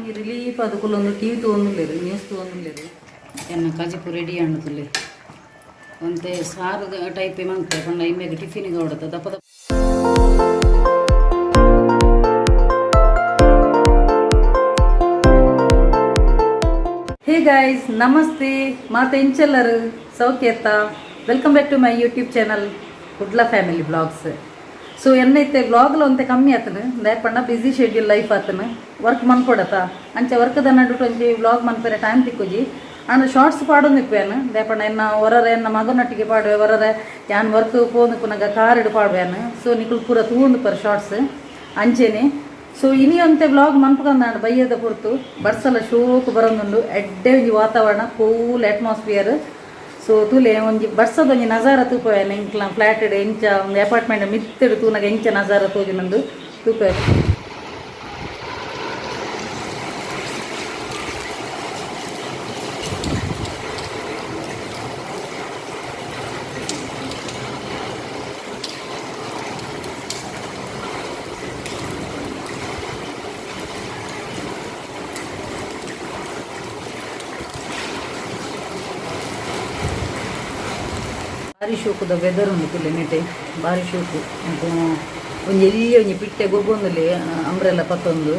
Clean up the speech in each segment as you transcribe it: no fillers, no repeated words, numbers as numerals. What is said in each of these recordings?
ಒಂಜಿ ರಿಲೀಫ್ ಅದು ಕುಲ್ಲೊಂದು TV ತೂವೊಂದುಲ್ಲೆರ್, news ತೂವೊಂದುಲ್ಲೆರ್. ಎನ್ನ ಕಜಿಪು ರೆಡಿ ಆಂಡುತ್ತಲೆ. ಒಂತೆ ಸಾರು ಟೈಪ್ ಮಂತೆ ಪಂಡ ಇಮ್ಮೆಗ್ ಟಿಫಿನ್ಗೆ ಹೊಡತ ದಪ್ಪ ದಪ್ಪ. ಹೇ ಗಾಯ್ಸ್, ನಮಸ್ತೆ. ಮಾತ ಎಂಚೆಲ್ಲರು ಸೌಖ್ಯತ್ತ? Welcome back to my YouTube channel Kudla family blogs. So ಎನ್ನೈತೆ ಬ್ಲಾಗ್ಲ ಒಂತೆ ಕಮ್ಮಿ ಆತನು ದಾಯೆ ಬ್ಯುಸಿ ಶೆಡ್ಯೂಲ್ ಲೈಫ್ ಆತನು, ವರ್ಕ್ ಮನ್ಪೊಡತ. ಅಂಚ ವರ್ಕ್ದ ನಡುಟು ಒಂಜಿ ಬ್ಲಾಗ್ ಮನ್ಪೆರೆ ಟೈಮ್ ತಿಕ್ಕುಜಿ. ಆಂಡ ಶಾರ್ಟ್ಸ್ ಪಾಡೊಂದಿಪ್ಪೇನು. ದಾಯೆ ಎನ್ನ ಹೊರರೆ ಎನ್ನ ಮಗನೊಟ್ಟಿಗೆ ಪಾಡುವೆ, ಹೊರರೆ ಯಾನ್ ವರ್ಕ್ ಪೋಂದಿಪ್ಪುನಗ ಕಾರಿಡ್ ಪಾಡುವೇನು. ಸೊ ನಿಕುಲು ಪೂರ ತೂವೊಂದುಪ್ಪರ್ ಶಾರ್ಟ್ಸ್ ಅಂಚೆನೆ. ಸೊ ಇನಿ ಒಂತೆ ವ್ಲಾಗ್ ಮನ್ಪುಗಂದಾಂಡ ಬಯ್ಯದ ಪೊರ್ತು. ಬರ್ಸಲ ಶೋಕು ಬರೊಂದುಂಡು. ಎಡ್ಡೆ ಒಂಜಿ ವಾತಾವರಣ, ಕೂಲ್ ಅಟ್ಮಾಸ್ಫಿಯರ್. ಸೊ ತೂಲೆ, ಒಂಜಿ ಬರ್ಸದ ಒಂಜಿ ನಜಾರ ತೂಪವೆ. ಎಂಕ್ಲ ಫ್ಲಾಟ್ ಎಂಚ ಒಂದು ಅಪಾರ್ಟ್ಮೆಂಟ್ ಮಿತ್ತಡ್ ತೂನಗ ಎಂಚ ನಜಾರ ತೋಜುನಂದು ತೂಪೆ. ಬಾರಿ ಶೋಕುದ ವೆದರ್ ಉಂಡು ತೂಲೆ ನೆಟೆ, ಬಾರಿ ಶೋಕು. ಒಂಜಿ ಎಲ್ಲಿ ಒಂಜಿ ಪಿಟ್ಟೆ ಗೊಬ್ಬೊಂದುಲ್ಲೆ ಅಂಬ್ರೆಲ್ಲ ಪತ್ತೊಂದು.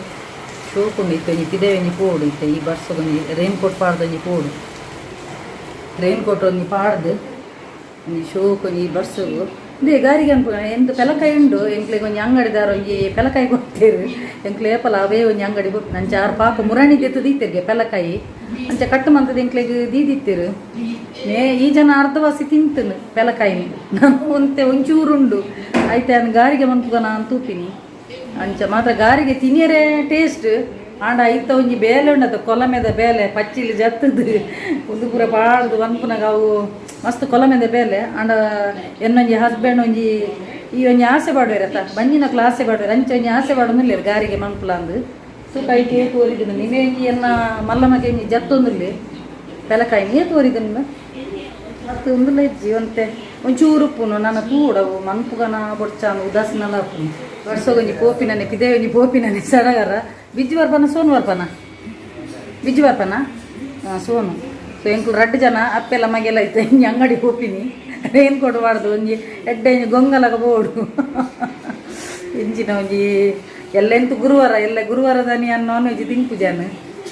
ಶೋಕುಂಡು. ಇತ್ತೆ ಒಂಜಿ ಪಿದೆ ಒಂಜಿ ಪೋಡು. ಇತ್ತೆ ಈ ಬರ್ಸಗೊಂಜಿ ರೈನ್ ಕೋಟ್ ಪಾಡ್ದು ಒಂಜಿ ಪೋಡು. ರೈನ್ ಕೋಟ್ ಒಂಜಿ ಪಾಡ್ದು ಒಂಜಿ ಶೋಕು ಒಂಜಿ ಬರ್ಸಗು. ಇಂದೇ ಗಾರಿಗೆ ಅನ್ಪುನ ಎಂತ ಪೆಲಕಾಯಿ ಉಂಡು. ಎಂಕ್ಲೆಗ್ ಒಂಜಿ ಅಂಗಡಿದಾರ ಒಂಜಿ ಪೆಲಕಾಯಿ ಕೊಡ್ತೇರು. ಎಂಕ್ಲೆ ಏಪಲ ಅವೇ ಒಂಜಿ ಅಂಗಡಿ. ಅಂಚ ಆರು ಪಾಪ ಮುರಾಣಿ ದೆತ್ತು ದೀತೆರ್ಗೆ ಪೆಲಕಾಯಿ. ಅಂಚ ಕಟ್ಟು ಮಂತದ ಎಂಕ್ಲೆಗ್ ದೀದಿತ್ತೇರು. ಮೇ ಈ ಜನ ಅರ್ಧವಾಸಿ ತಿಂತನು ಪೆಲಕಾಯಿನಿ. ನಾನು ಒಂತೆ ಒಂಚೂರುಂಡು. ಐತೆ ಅನ್ ಗಾರಿಗೆ ಮನ್ಪುಗ ನಾನು ತೂಪಿನಿ. ಅಂಚ ಮಾತ್ರ ಗಾರಿಗೆ ತಿನಿಯರೆ ಟೇಸ್ಟ್. ಆಂಡ ಐತ ಒಂಜಿ ಬೇಲೆ ಉಂಡತ, ಕೊಲಮೆದ ಬೇಲೆ. ಪಚ್ಚಿಲಿ ಜತ್ತದು ಒಂದು ಪೂರ ಪಾಡ್ದು ಮನ್ಪುನಗ ಅವು ಮಸ್ತ್ ಕೊಲಮೆದ ಬೇಲೆ. ಆಂಡ ಎನ್ನೊಂಜಿ ಹಸ್ಬೆಂಡ್ ಒಂಜಿ ಈ ಒಂಜಿ ಆಸೆ ಪಾಡುವೆರತ್ತ, ಬಂಜಿನಕ್ಲು ಆಸೆ ಪಾಡುವೆರ್. ಅಂಚ ಒಂಜಿ ಆಸೆ ಪಾಡೊಂದುಲ್ಲೆರ್ ಗಾರಿಗೆ ಮನ್ಪುಲಾಂದು. ತೂಕ, ಐಟ್ ಏತ್ ಒರಿದಿನ ನಿನ್ನೆ. ಒಂಜಿ ಎನ್ನ ಮಲ್ಲಮಗೆ ಒಂಜಿ ಜತ್ತೊಂದುಲ್ಲೆ ಪೆಲಕಾಯಿ. ಏತ್ ಒರಿದಿನ ಮತ್ತು ಉಂದುಲ ಇಜ್ಜಿ. ಒಂತೆ ಒಂಚೂರು ಉಪ್ಪುನು. ನನ್ನ ತೂಡವು ಮನ್ಪುಗನ ಬೊಡ್ಚಾನು ಉದಾಸೀನಲ ಉಪ್ಪುನು. ವರ್ಷಗೊಂಜಿ ಪೋಪಿನನೆ ಪಿದೆ ಒಂಜಿ ಪೋಪಿನನೆ ಸಡಗರ. ಬಿಜ್ಜಿ ಬರ್ಪನ, ಸೋನು ಬರ್ಪನ? ಬಿಜ್ಜಿ ಬರ್ಪನ? ಹಾಂ, ಸೋನು. ಸೊ ಎಂಕುಲು ರಡ್ಡು ಜನ ಅಪ್ಪೆಲ್ಲ ಮಗೆಲ್ಲ ಇತ್ತು. ಇಂಜಿ ಅಂಗಡಿ ಪೋಪಿನಿ. ರೈನ್ ಕೋಟ್ ಪಾಡ್ದು ಒಂಜಿ ಎಡ್ಡೆ ಒಂಜಿ ಗೊಂಗಲಗ ಬೋಡು. ಇಂಚಿನ ಒಂಜಿ ಎಲ್ಲ ಎಂತ ಗುರುವಾರ ಎಲ್ಲ ಗುರುವಾರದಾನಿ ನಾನ್ ವೆಜ್ ತಿನ್ಪುಜಾನು.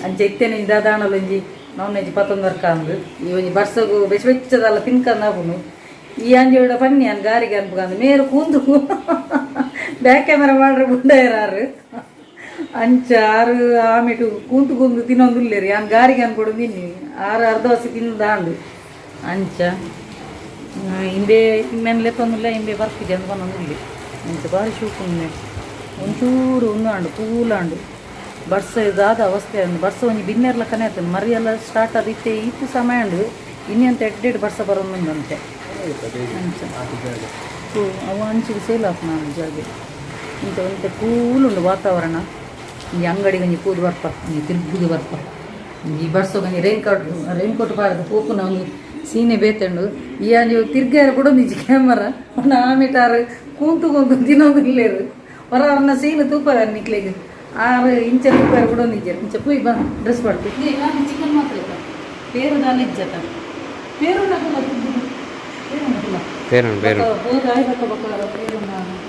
ಅಂಚ ಇತ್ತೇನೆ ದಾದಾಣಲ ಒಂಜಿ ನಾನ್ ವೆಜ್ ಪತ್ತೊಂದು ವರ್ಕ ಅಂದು. ಈ ಒಂಜಿ ಬರ್ಸಗು ಬೆಚ್ಚ ಬೆಚ್ಚದಲ್ಲ ತಿನ್ಕಂದಾಪುನು. ಈ ಅಂಜೋಡ ಪನ್ನಿ ಅನ್ ಗಾರಿಗೆ ಅನ್ಪುಗಂದು. ಮೇರು ಕೂಂದು ಬ್ಯಾಕ್ ಕ್ಯಾಮರಾ ಮಾಡ್ರೆ ಬುಂಡಯರಾರು. ಅಂಚ ಆರು ಆಮೇಟು ಕೂಂತು ಕೂಂತು ತಿನ್ನೊಂದುಲ್ಲೇರಿ. ಯಾನ್ ಗಾರಿಗೆ ಅನ್ಕೊಡು ತಿನ್ನಿ. ಆರು ಅರ್ಧ ವಾಸಿ ತಿಂದಾಂಡು. ಅಂಚ ಇಂಬೆ ಇಂಬೆನ್ ಲೆಪ್ಪೊಂದುಲ್ಲ, ಇಂಬೆ ಬರ್ಪಿದೆ ಅಂದ್ ಪನೊಂದುಲ್ಲೆ. ಅಂಚ ಬಾರಿ ಶೋಕುಂಡು. ಒಂಚೂರು ಉಂದು ಕೂಲಾಂಡು. ಬರ್ಸ ದಾದ ಅವಸ್ಥೆ ಅಂದು. ಬರ್ಸ ಒಂಜಿ ಬಿನ್ನೆರ್ಲ ಕನೆ ಆತಂದು. ಮರಿಯೆಲ್ಲ ಸ್ಟಾರ್ಟ್ ಆದಿತ್ತೆ. ಈತು ಸಮಯ ಉಂಡು. ಇನ್ನೆಂತ ಎಡ್ಡೆಡ್ ಬರ್ಸ ಬರೋದುಂದಂತೆ. ಅಂಚ ಸೊ ಅವು ಅಂಚಿಗೆ ಸೇಲ್ ಆಪುನ ಜಾಗೆ. ಇಂಚ ಒಂತೆ ಕೂಲುಂಡು ವಾತಾವರಣ. ಒಂಜಿ ಅಂಗಡಿಗೆ ಒಂಜಿ ಕೂದು ಬರ್ಪ, ಒಂಜಿ ತಿರುಗುದು ಬರ್ಪ. ಈ ಬರ್ಸೋಗ ಒಂಜಿ ರೈನ್ ಕೋಟ್, ರೈನ್ ಕೋಟ್ ಪಾಡ್ದು ಪೋಪುನ ಒಂಜಿ ಸೀನೆ ಬೇತುಂಡು. ಈ ಅಂಜಿ ತಿರ್ಗ್ಯಾರ ಕೂಡ ಒಂಜಿ ಕ್ಯಾಮರಾ ಆಮಿಟಾರು ಕೂಂತು ಕೂಂತು ತಿನ್ನೋದಿಲ್ಲೇರು. ಹೊರ ಅವ್ರನ್ನ ಸೀನು ತೂಪ ನಿಕ್ಲೆಗ್. ಆರು ಇಂಚ ತೂಪಾರ ಕೂಡ ಒಂದಿಜ್ಜೆ. ಇಂಚ ಪೂಯ್ ಬಾ, ಡ್ರೆಸ್ ಪಡ್ತು. ಚಿಕನ್ ಮಾತ್ರ ಇತ್ತ ಪೇರು ದಾಲ ಇಜ್ಜತ. ಪೇರು ನಕುಲ. ಪೇರುಂಡು, ಪೇರುಂಡು. ಪೂರ ಆಯ್ ಬಕ್ಕ ಬಕ್ಕ ಪೇರು.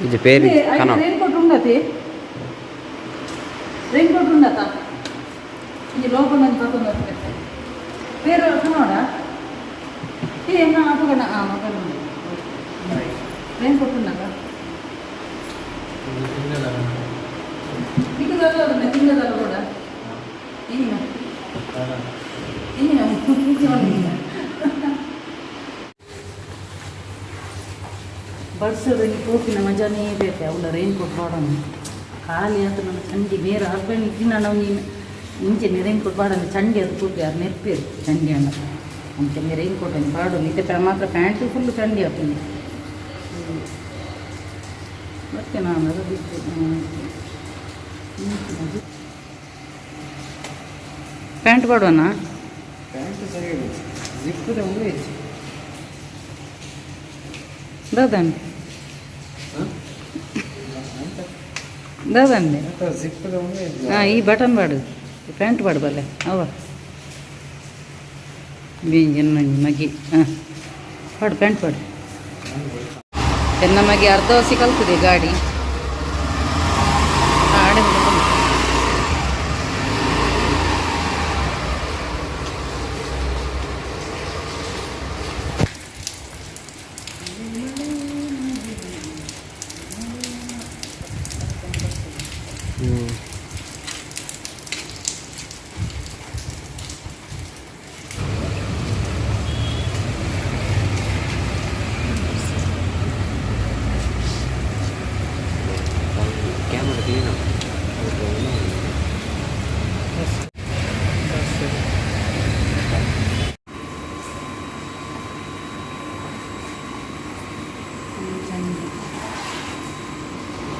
ಇಜ್ಜಿ, ಪೇರು ಕನ. ರೈನ್ ಕೋಟ್ ಉಂಡತಿ? ರೈನ್ ಕೋಟ್ ಉಂಡತ? ಇಂಜಿ ಲೋಪನ್ ಒಂಜಿ ಪತ್ತೊಂದು ಪೇರು ಕನೋಡ. ಏ ನಾ ಅಪಗಣ. ಹಾಂ, ಮಗನ ರೈನ್ ಕೋಟ್ ಉಂಡಕ ನಿಕ್ಕದಲ್ಲ, ತಿಂಗದಲ್ಲ ಕೂಡ. ಇನ್ನು ಇನ್ನು ಬರ್ಸದ ಪೋಪಿನ ಮಜಾನೇ ಬೇತೆ. ಅವಳ ರೈನ್ ಕೋಟ್ ಬಾಡೋಣ. ಖಾಲಿ ಆತ ನನ್ನ ಚಂಡಿ. ಬೇರೆ ಹಸ್ಬೆಂಡ್ ಇದ್ದಿ ನಾನು ನೀನು ಇಂಚೆನೆ ರೈನ್ ಕೋಟ್ ಬಾಡೋಣ. ಚಂಡಿ ಅದು ತೂಪಿ ಯಾರು ನೆರ್ಪೇರು ಚಂಡಿ ಅಣ್ಣ. ಅಂಚನೆ ರೈನ್ ಕೋಟ್ ಅನ್ನು ಬಾಡೋಣ. ಇತ್ತೆ ಮಾತ್ರ ಪ್ಯಾಂಟು ಫುಲ್ ಚಂಡಿ ಆಗ್ತದೆ. ಮತ್ತೆ ನಾನು ಅದು ಬಿಟ್ಟು ಪ್ಯಾಂಟ್ ಬಾಡೋಣ. ಪ್ಯಾಂಟ್ ಸರಿ, ಜಿಪ್ಪುದ ಒಂದು ಇಜ್ಜಿ. ದಾದಂడి ದಾದಂడి. ಜಿಪ್ಪುದ ಒಂದು ಇಜ್ಜಿ. ಈ ಬಟನ್ ಬಾಡು. ಪ್ಯಾಂಟ್ ಪಾಡ್ಬಲ್ಲೆ ಅವ ಬೀಂಜಿ ಮಗಿ. ಹಾಂ, ಪಾಡು, ಪ್ಯಾಂಟ್ ಪಾಡು. ಎನ್ನ ಮಗೆ ಅರ್ಧ ವಸಿ ಕಲ್ತದೆ ಗಾಡಿ. ಆಡೆ. ಹ್ಞೂ. Camera clean. ಚಂಡಿ,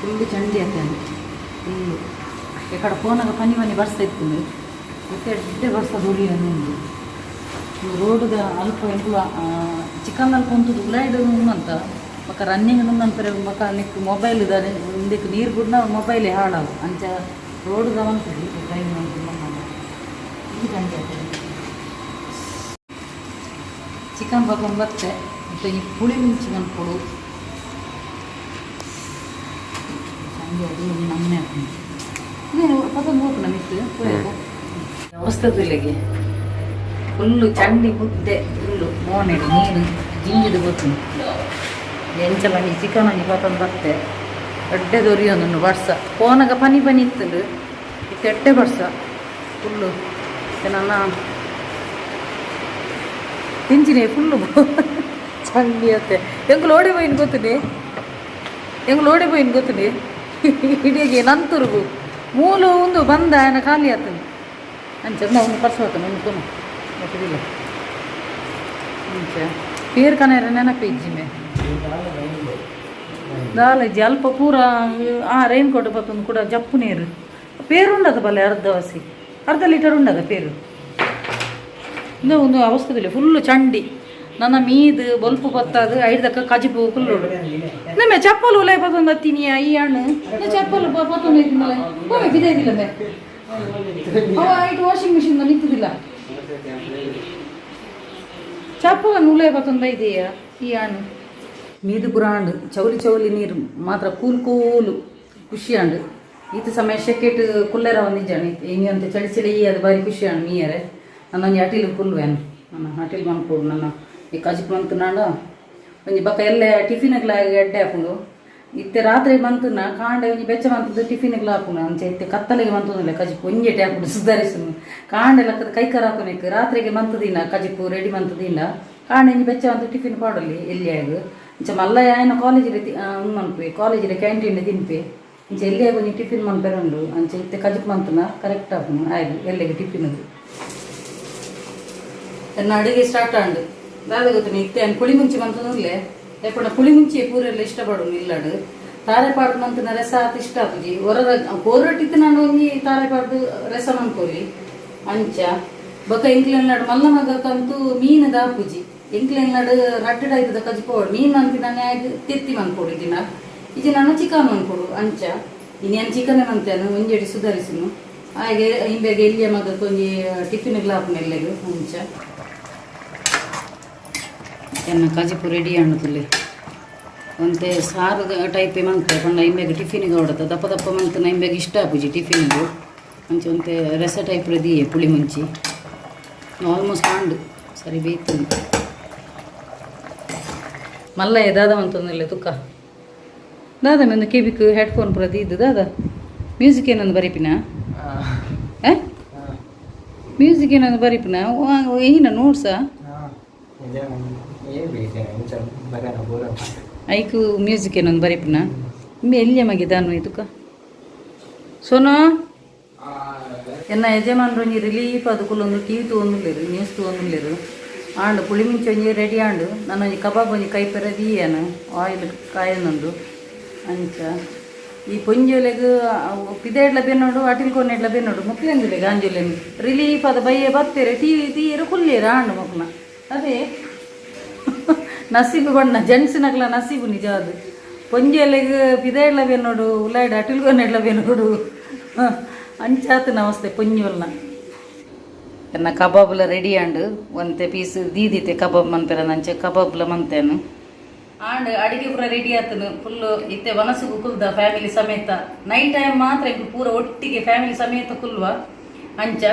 ಫುಲ್ಲು ಚಂಡಿ ಆತೇನೆ ಫುಲ್ಲು. ಈ ಕಡೆ ಫೋನಾಗ ಪನಿ ಪನಿ ಬರ್ಸ್ತಾ ಇತ್ತು, ಮತ್ತೆ ಎಡ್ಡೆ ಬರ್ಸೋದು ಉರಿಯೋದು. ರೋಡ್ದ ಅಲ್ಪ ಎಂಕುಲು ಚಿಕನ್ ಅಲ್ಪ ಉಂತುದು ಉಲಾಯ್ಡ್ ಅಂತ ಬೊಕ ರನ್ನಿಂಗ್ ನಂತರ ಬೊಕ ನಿಕ್ ಮೊಬೈಲ್ ಇದಾರೆ ಇಂದಕ್ಕೆ ನೀರು ಗುಡ್ನ ಮೊಬೈಲ್ ಹಾಳಾವು. ಅಂಚ ರೋಡ್ದ ಉಂಟು ಡ್ರೈವ್ ಮಂತು. ಈ ಚಂಡಿ ಆತದೆ. ಚಿಕನ್ ಬಕೊಂಡ್ ಬತ್ತೆ. ಮತ್ತು ಈ ಪುಳಿ ಮುಂಚಿ ಮನ್ಪೊಡು. ಚಂಡಿ ಅದು ಒಂಜಿ ನಮೂನೆ ಆಪುಂಡು. ಇದೇನು ಪತೊಂದು ಪೋಪುಂಡ ಮಿತ್ತ್ ಪೋಯೆರೆ ಅವಸ್ಥೆ. ಫುಲ್ಲು ಚಂಡಿ ಮುದ್ದೆ, ಫುಲ್ಲು ಮೋನೆಡು ನೀರು ಜಿಂಜಿದು ಗೊತ್ತುಂಡು. ಎಂಚ ಒಂಜಿ ಚಿಕನ್ ಒಂಜಿ ಪತೊಂದು ಬತ್ತೆ. ಎಡ್ಡೆ ದೊರಿಯೊಂದುಂಡು ಬರ್ಸ. ಪೋನಗ ಪನಿ ಪನಿ ಇತ್ತುಂಡು, ಇತ್ತೆ ಎಡ್ಡೆ ಬರ್ಸ ಫುಲ್ಲು. ನನ್ನ ತಿಂಚಿನೆ ಫುಲ್ಲು ಚಂಡಿ ಅತ್ತೆ. ಎಂಕುಲು ಓಡಿ ಪೋಯಿನ ಗೊತ್ತುಂಡೆ? ಎಂಕುಲು ಓಡಿ ಪೋಯಿನ ಗೊತ್ತುಂಡೆ? ಇಡೀ ನಂತುರುಗು ಮೂಲು ಒಂದು ಬಂದ ಆಯನ ಖಾಲಿ ಆತನು. ಅಂಚ ಒಂದು ಪರ್ಸು ಆತನು ಒಂದು ಕೊನು ಗೊತ್ತಿಲ್ಲ. ಅಂಚ ಪೇರ್ ಕನೇರ ನೆನಪು ಇಜ್ಜಿಮೆ ದಾಲ ಇಜ್ಜಿ. ಅಲ್ಪ ಪೂರ ಆ ರೈನ್ ಕೋಟ್ ಬತ್ತೊಂದು ಕೂಡ ಜಪ್ಪು ನೀರು. ಪೇರು ಉಂಡದ ಬಲ್ಲೆ ಅರ್ಧ ವಸಿ, ಅರ್ಧ ಲೀಟರ್ ಉಂಡದ ಪೇರು. ಇಂದ ಒಂದು ಅವಸ್ಥೆದಲ್ಲಿ ಫುಲ್ಲು ಚಂಡಿ. ನನ್ನ ಮೀದು ಬೊಲ್ಪು ಬತ್ತಾದು ಐದಕ್ಕ ಕಜಿಪು ಕುಲ್ಲೋಡು. ನಮ್ಮ ಚಪ್ಪಲು ಉಲೈ ಪತ್ತೊಂದು ಹತ್ತೀನಿ. ಈ ಹಣ್ಣು ಚಪ್ಪಲು ಪತ್ತೊಂದು ಐತಿನಲ್ಲ, ಹೋಮೆ ಬಿದ್ದಿಲ್ಲ ಮೇ. ಅವ ಐಟ್ ವಾಷಿಂಗ್ ಮಿಷಿನ್ ನಿಂತದಿಲ್ಲ. ಚಪ್ಪಲನ್ನು ಉಲೈ ಪತ್ತೊಂದು ಬೈದೆಯ ಈ ಹಣ್ಣು. ಮೀದು ಪುರಾಂಡು ಚೌಲಿ ಚೌಲಿ ನೀರು ಮಾತ್ರ ಕೂಲ್ ಕೂಲು ಖುಷಿ ಆಂಡು. ಈತ ಸಮಯ ಶೆಕೆಟ್ ಕುಲ್ಲೆರ ಒಂದಿಜ್ಜಾಣಿ ಹಿಂಗೆ ಅಂತ ಚಳಿ ಚಳಿ ಅದು ಬಾರಿ ಖುಷಿ ಆಂಡು ಮೀಯರೆ. ನನ್ನೊಂಜಿ ಅಟಿಲ್ ಕುಲ್ವೇನು, ನನ್ನ ಅಟಿಲ್ ಮನ್ಪೋಡು. ನನ್ನ ಈ ಕಜಿಪ್ ಮಂತು ನಾಡ ಒಂಜಿ ಬೊಕ ಎಲ್ಲೆ ಟಿಫಿನ್ಗ್ಲ ಎಡ್ಡೆ ಆಪುಂಡು. ಇತ್ತೆ ರಾತ್ರಿ ಮಂತುನ ಕಾಂಡೆ ಒಂಜಿ ಬೆಚ್ಚ ಮಂತದ್ದು ಟಿಫಿನ್ಗ್ಲ ಆಪುಂಡು. ಅಂಚೆ ಇತ್ತೆ ಕತ್ತಲೆಗೆ ಮಂತುಂದಿಲ್ಲ ಕಜಿಪು, ಒಂಜೆಟೆ ಆಪುಂಡು ಸುಧಾರಿಸುನು. ಕಾಂಡೆ ಲಕ್ಕದ ಕೈಕರ ಹಾಕುನೆಕ್ ರಾತ್ರಿಗೆ ಮಂತುದಿನ ಕಜಿಪು ರೆಡಿ ಮಂತುದಿನ ಕಾಂಡೆ ಒಂಜಿ ಬೆಚ್ಚ ಮಂತು ಟಿಫಿನ್ ಪಾಡೊಲಿ ಎಲ್ಲಿಯಾಗ. ಇಂಚ ಮಲ್ಲ ಆಯನ ಕಾಲೇಜಿಡ್ ಉಂದು ಮನ್ಪುವೆ, ಕಾಲೇಜಿಡ್ ಕ್ಯಾಂಟೀನ್ ತಿನ್ಪೆ. ಇಂಚ ಎಲ್ಲಿಯಾಗ ಒಂಜಿ ಟಿಫಿನ್ ಮನ್ಪೆರೆ ಉಂಡು. ಅಂಚ ಇತ್ತೆ ಕಜಿಪು ಮಂತುನ ಕರೆಕ್ಟ್ ಆಪುಂಡು ಆಯ್ತು ಎಲ್ಲಿಗೆ ಟಿಫಿನ್. ಎನ್ನ ಅಡುಗೆ ಸ್ಟಾರ್ಟ್ ಆಂಡು. ದಾದ ಗೊತ್ತುನಿ, ಇತ್ತೆ ಪುಳಿ ಮುಂಚಿ ಮಂತುನುಲ್ಲೆ. ಯಾಕಂಡ ಪುಳಿ ಮುಂಚಿ ಪೂರೆಲ್ಲ ಇಷ್ಟಪಡುನು ಇಲ್ಲಡು. ತಾರೆ ಪಾಡ್ದು ಮಂತುನ ರಸ ಆತ್ ಇಷ್ಟ ಆಪುಜಿ. ಹೊರ ಕೋರಟ್ಟಿತ್ತು ನಾನು ಒಂಜಿ ತಾರೆ ಪಾಡ್ದು ರಸ ಮನ್ಪೊಲಿ. ಅಂಚ ಬೊಕ ಎಂಕ್ಲೆನ್ ಮಲ್ಲ ಮಗಕ್ಕಂತೂ ಮೀನು ದಾಪುಜಿ. ಎಂಕ್ಲೆನ್ ರಡ್ಡ್ ಟೈಪದ ಕಜಿಪೋಡು. ಮೀನು ಮಂತಿನಾನೆ ಆಯ್ತು ತೆತ್ತಿ ಮನ್ಪೊಡು ದಿನ, ಇಜಿ ನಾನು ಚಿಕನ್ ಮನ್ಪೊಡು. ಅಂಚ ಇನ್ನೇನು ಚಿಕನ್ ಮಂತೇನು ಒಂಜೆಡಿ ಸುಧಾರಿಸುನು. ಹಾಗೆ ಇಂಬೆಗೆ ಎಲ್ಲಿಯ ಮಗಕ್ಕೆ ಒಂಜಿ ಟಿಫಿನ್ ಆಪುನ ಎಲ್ಲೆಗ್. ಅಂಚ ಎನ್ನ ಕಜಿಪು ರೆಡಿ ಆಂಡುತ್ತಲೆ. ಒಂತೆ ಸಾರು ಟೈಪೆ ಮಂತೆ ಪಂಡ ಇಂಬೆಗೆ ಟಿಫಿನ್ಗೆ ಹೊಡತ. ದಪ್ಪ ದಪ್ಪ ಮಂತನ ಇಂಬೆಗೆ ಇಷ್ಟ ಆಪುಜಿ ಟಿಫಿನ್ಗೆ. ಅಂಚ ಒಂತೆ ರಸ ಟೈಪ್ ದಿಯೆ. ಪುಳಿ ಮುಂಚಿ ಆಲ್ಮೋಸ್ಟ್ ಆಂಡು, ಸರಿ ಬೇಯ್ತು. ಮಲ್ಲಯ್ಯ ದಾದ ಮಂತೊಂದಿಲ್ಲ ತುಕ್ಕ. ದಾದ ಒಂದು ಕೆಬಿಕ್ ಹೆಡ್ಫೋನ್ ಪೂರ ದೀದು. ದಾದ ಮ್ಯೂಸಿಕ್ ಏನೊಂದು ಬರೀಪಿನ? ಮ್ಯೂಸಿಕ್ ಏನೊಂದು ಬರೀಪಿನ? ಏನ ನೋಟ್ಸಾ? ಐಕು ಮ್ಯೂಸಿಕ್ ಏನೊಂದು ಬರೀಪಿನ? ಇಂಬೆ ಎಲ್ಲಿಯ ಮಗೆ ದಾನು ತುಕ್ಕ ಸೋನೋ. ಎನ್ನ ಯಜಮಾನ್ರು ಒಂಜಿ ರಿಲೀಫ್ ಅದು ಕುಲ್ಲೊಂದು ಟಿವಿ ತೂವೊಂದುಲ್ಲೆರ್, ನ್ಯೂಸ್ ತೂವೊಂದುಲ್ಲೆರ್. ಆಂಡ್ ಪುಳಿ ಮುಂಚಿ ಒಂಜಿ ರೆಡಿ ಆಂಡ್. ನಾನು ಒಂಜಿ ಕಬಾಬ್ ಒಂಜಿ ಕೈಪೆರ ದೀಯನ, ಆಯಿಲ್ ಕಾಯೊಂದುಂಡು. ಅಂಚ ಈ ಪೊಂಜೊಲೆಗ್ ಪಿದೆಡ್ಲ ಬೆನ್ನೋಡು, ಅಟಿಲ್ ಕೊನೆಡ್ಲ ಬೆನ್ನೋಡು. ಮೊಕ್ಲೆಂದುಲೆ ಗಾಂಜುಲೆನ್ ರಿಲೀಫ್ ಅದ ಬಯ್ಯ ಬತ್ತೆರೆ ಟಿವಿ ತೀಯೆರೆ ಕುಲ್ಲೇರು. ಆಂಡ್ ಮೊಕ್ನ ಅದೇ ನಸೀಬು ಬಣ್ಣ ಜೆಂಟ್ಸ್ನಗ್ಲ ನಸೀಬು ನಿಜ ಅದು. ಪೊಂಜೊಲೆಗ್ ಪಿದೆಡ್ಲ ಬೆನ್ನೋಡು, ಉಲಾಯ್ಡ್ ಅಟಿಲ್ ಕೊನೆಡ್ಲ ಬೆನ್ನೋಡು. ಅಂಚಾತ್ ನಮಸ್ತೆ ಪೊಂಜೋಲ್ನ. ಎನ್ನ ಕಬಾಬ್ಲ ರೆಡಿ ಆಂಡ್. ಒಂತೆ ಪೀಸ್ ದೀದಿತ್ತೆ ಕಬಾಬ್ ಮನ್ಪೆರ, ಅಂಚೆ ಕಬಾಬ್ಲ ಮಂತೇನು ಆಂಡ್. ಅಡಿಗೆ ಪೂರ ರೆಡಿ ಆತನು ಫುಲ್. ಇತ್ತೆ ವನಸುಗು ಕುಲ್ದ ಫ್ಯಾಮಿಲಿ ಸಮೇತ. ನೈಟ್ ಟೈಮ್ ಮಾತ್ರ ಇಂಕ್ ಪೂರ ಒಟ್ಟಿಗೆ ಫ್ಯಾಮಿಲಿ ಸಮೇತ ಕುಲ್ವ ಅಂಚ.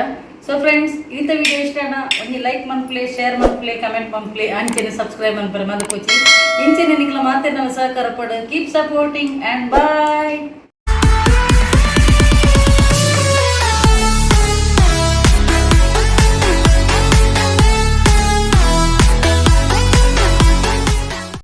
ಸೊ ಫ್ರೆಂಡ್ಸ್, ಇಂಥ ವಿಡಿಯೋ ಇಷ್ಟ ಒಂಜಿ ಲೈಕ್ ಮನ್ಪುಲೆ, ಶೇರ್ ಮನ್ಪುಲೆ, ಕಮೆಂಟ್ ಮನ್ಪುಲೆ, ಅಂಚೆನೆ ಸಬ್ಸ್ಕ್ರೈಬ್ ಮನ್ಪರೆ ಮದಪೊಚ್ಚಿ. ಇಂಚೆನೆ ನಿಕ್ಲ ಮಾತೆರ್ನ ಸಹಕಾರ ಪಡು. Keep supporting and bye.